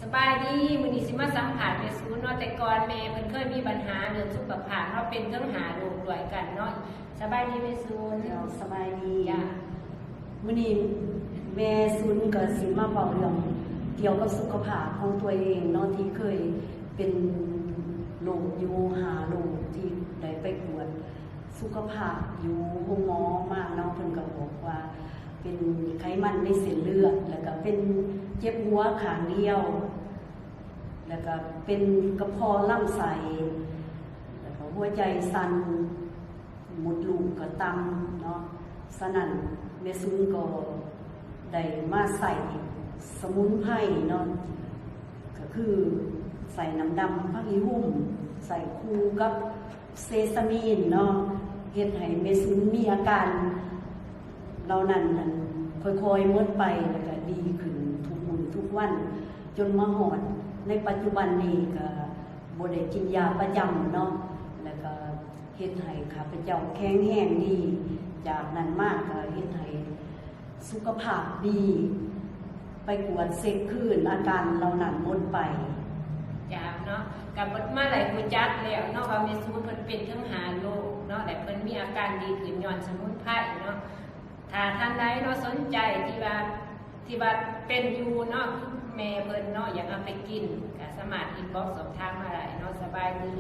ສະບາຍດີ ມື້ນີ້ຊິມາສຳພາດແມ່ສູນເນາະ. ແຕ່ກ່ອນແມ່ເພິ່ນເຄີຍມີບັນຫາເລື່ອງສຸຂະພາບເນາະ ເປັນເຖິງຫ້າໂລກດ້ວຍກັນເນາະ. ສະບາຍດີແມ່ສູນ. ເຈົ້າ ສະບາຍດີ. ມື້ນີ້ແມ່ສູນກໍຊິມາເວົ້າເລື່ອງກ່ຽວກັບສຸຂະພາບຂອງຕົວເອງເນາະ ທີ່ເຄີຍເປັນໂລກຢູ່ຫ້າໂລກ ທີ່ໄດ້ໄປກວດສຸຂະພາບຢູ່ໂຮງໝໍມາເນາະ. ເພິ່ນກໍບອກວ່າເປັນໄຂມັນໃນເສັ້ນເລືອດ ແລ້ວກໍເປັນເຈັບຫົວຂ້າງດຽວ ແລ້ວກໍເປັນກະເພາະລຳໄສ້ ແລ້ວກໍຫົວໃຈສັ່ນ ມົດລູກກໍຕ່ຳເນາະ. ສະນັ້ນແມ່ສູນກໍໄດ້ມາໃຊ້ສະໝຸນໄພເນາະ ກໍຄືໃສ່ນ້ຳດຳຜັກອີ່ຫຸ່ມ ໃສ່ຄູ່ກັບເຊຊາມີນເນາະ ເຮັດໃຫ້ແມ່ສູນມີອາການເຫຼົ່ານັ້ນນັ້ນຄ່ອຍໆໝົດໄປ ແລ້ວກໍດີຂຶ້ນທຸກມື້ທຸກວັນ ຈົນມາຮອດໃນປັດຈຸບັນນີ້ກໍບໍ່ໄດ້ກິນຢາປະຈຳເນາະ ແລ້ວກໍ ເຮັດໃຫ້ຂ້າພະເຈົ້າແຂງແຮງດີ. ຈາກນັ້ນມາກໍເຮັດໃຫ້ສຸຂະພາບດີ ໄປກວດເຊັກຄືນ ອາການເຫຼົ່ານັ້ນໝົດໄປ. ເຈົ້າເນາະ ກໍມາໄດ້ຮູ້ຈັກແລ້ວເນາະ ວ່າແມ່ສູນເພິ່ນເປັນເຖິງຫ້າໂລກເນາະ ແລະເພິ່ນມີອາການດີຂຶ້ນຍ້ອນສະໝຸນໄພເນາະ. ຖ້າທ່ານໃດເນາະສົນໃຈທີ່ວ່າ ທີ່ວ່າເປັນຢູ່ເນາະ ຄືແມ່ເພິ່ນເນາະ ຢາກເອົາໄປກິນ ກໍສາມາດອິນບັອກສອບຖາມມາໄດ້ເນາະ. ສະບາຍດີ.